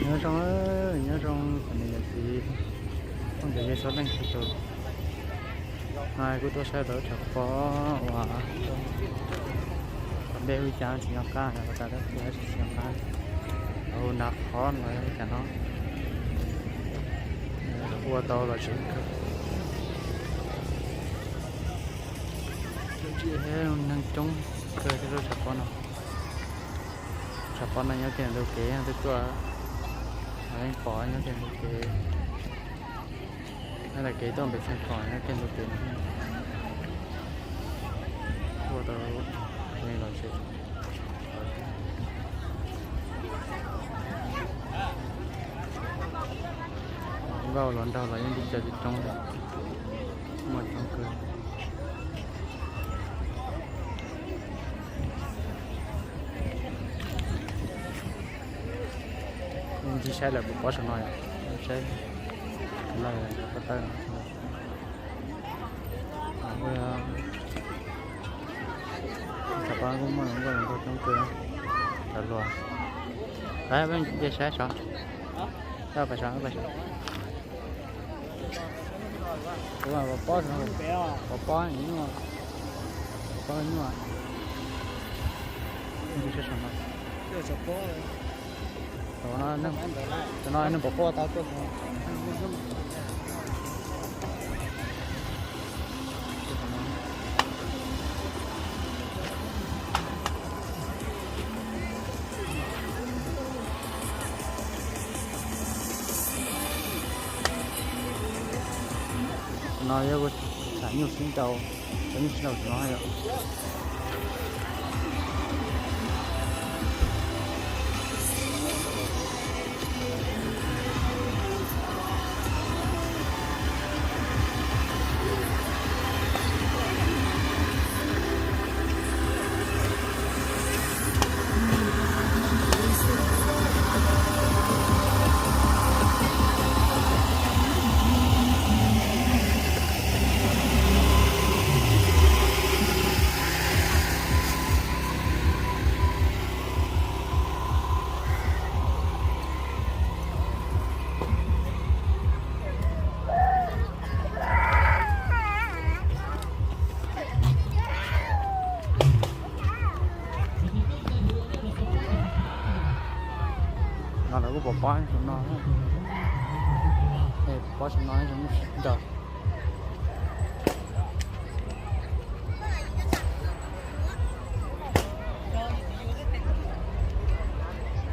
Nyob zoo, nyob zoo cov niam cov txiv, phooj ywg txhua leej txhua tus. Hnub no kuv tuaj saib tau tshav pob uas qhov dej ub cas tsis nco qab, tas tas tsis nco qab, hu nrad qhov no ub cas no ua tau los tsis kawg. Neeg coob kawg thiab lub tshav pob no. Tshav pob no nyob kiag ntug kev twb tuaj, leej pom nyob kiag ntug kev, nyob daim kev tuaj pem Xeev Khuam nyob kiag ntug kev no. Ua tau los tsis, nkauj los nraug los yeej tib co coob coob li, muaj coob kawg. Ncig saib lawm puas pom saum no yom, saib lawm cov ko taw no. Tshav pob kuj muaj nkauj los nraug coob kawg, cov hluas. Peb cia saib saud, peb pais saud, peb pais saud. Kuv pom pob, pom pob nyuaj, pom pob nyuaj. Ncig saib saum no. Cov no neeg pom pob tau tuaj. No yog tshav nyuj sib nraus, tshav nyuj sib nraus no yom. No lawv kuj pom pob saum no, pom pob saum no zoo nraug.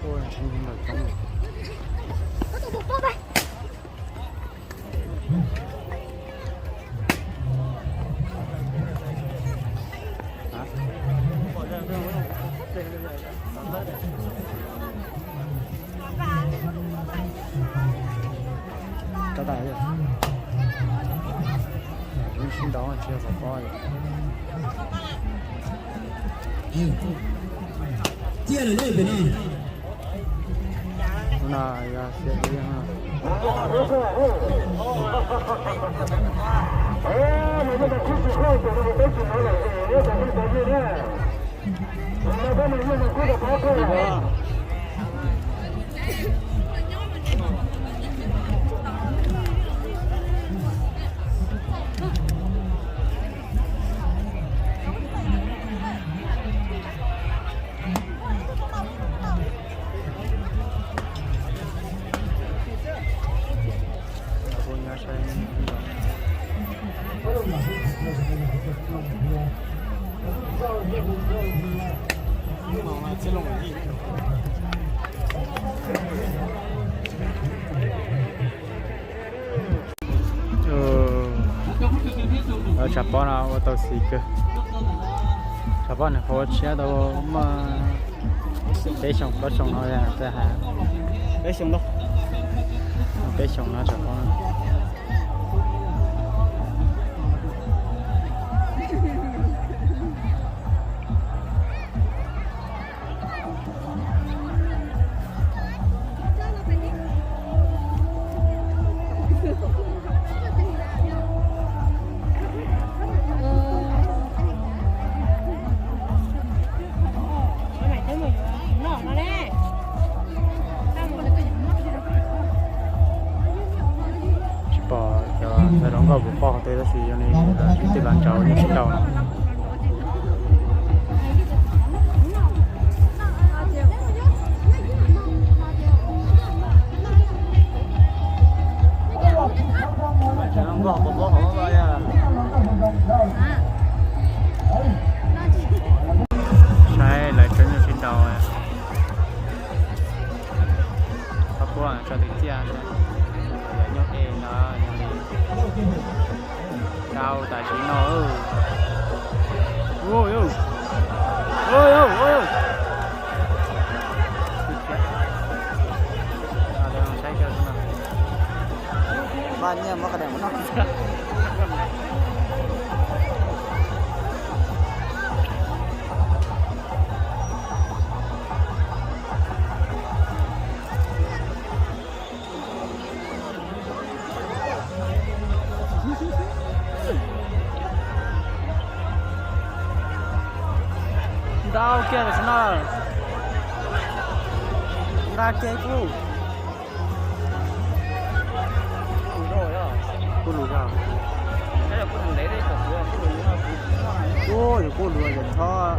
Ua tsis nraug coob. Tab tom sib nraus tsis yog pom pob li. Ciaj lawm lauj pem no. Hnub no yog xiab ib. Tshav pob no ua tau xis kawg. Tshav pob nws qhov ua tshiab tau muaj peb xyoo plaub xyoo no, peb xyoo no tshav pob no. Lawv rov nkauj kuv poj qhov twg tab sis yog li ib tug lav ntsawv nyuj sib nraus no. Saib lawv tsob nyuj sib nraus. Txhob puab tso twm ciaj, yog nyuj es no yog li tau tam sim no. Npaj nyiaj muab qhov dees mus noj. Ntau kiag tam sim no. Ntau kiag kuj. Kuj lug zog. Ua yog kuj lug yog chob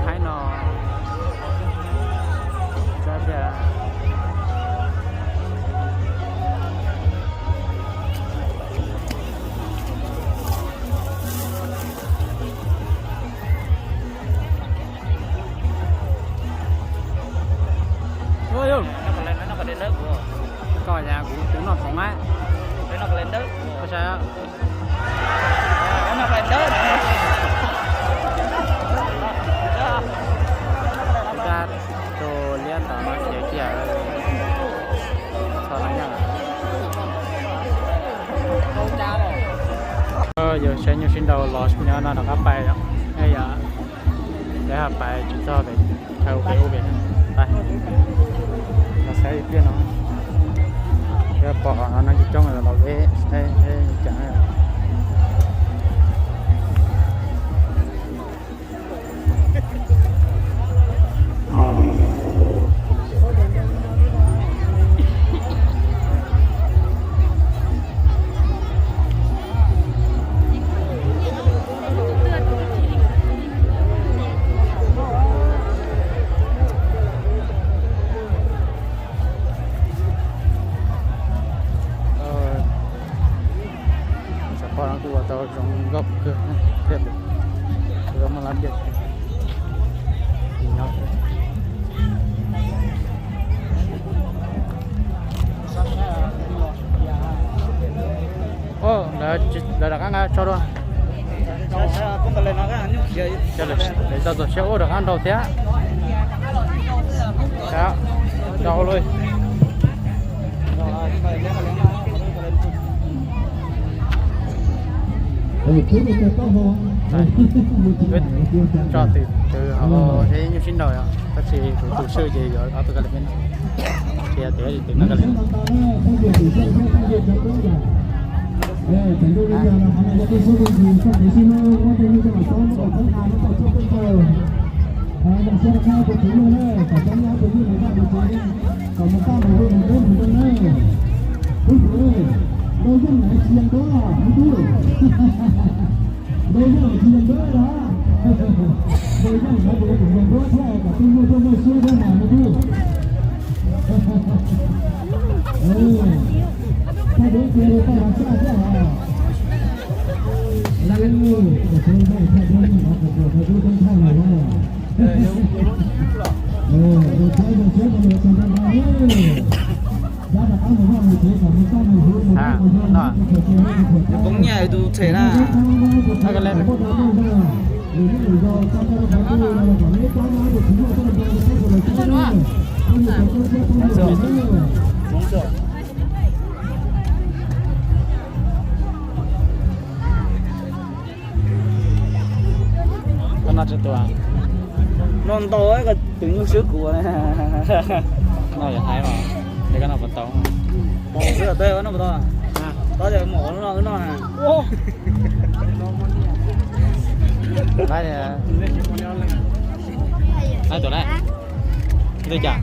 haib no. Sab tiag. Koj yog kuv tus noj toov na. Koj saib. Tab tus liab ntawd no khiav kiag. Txho no yog yus saib nyuj sib nraus los nyob no rov qab pais yom. Yog lawv hais pais tsis txog pem chaw pem ub pem. Pais, los saib ib pliag no. Yog pom no neeg coob coob los los peb saib cas. Cov poj no kuj ua tau zoo nkauj kawg thiab, zoo maj lab diaj. Lawv rov qab nqa tso dua. Lawv tau txog siab ua rov qab nrau thiab. Nrau li. Tso twm twm hauv seb nyuj sib nraus yom, tab sis kuv tus swj ces yuav ob tug ka li peb no. Ces yog tias twm no ka li. Poob nyiaj tus them na. Koj noj tsawg tus? Noj ntau, koj twm nyuj swb kuv. Noj yog haib mas, es koj noj puas tau? Noj puas tau? Tau ces mus ua lub no wb noj na. Haib tus na. Ntej cas?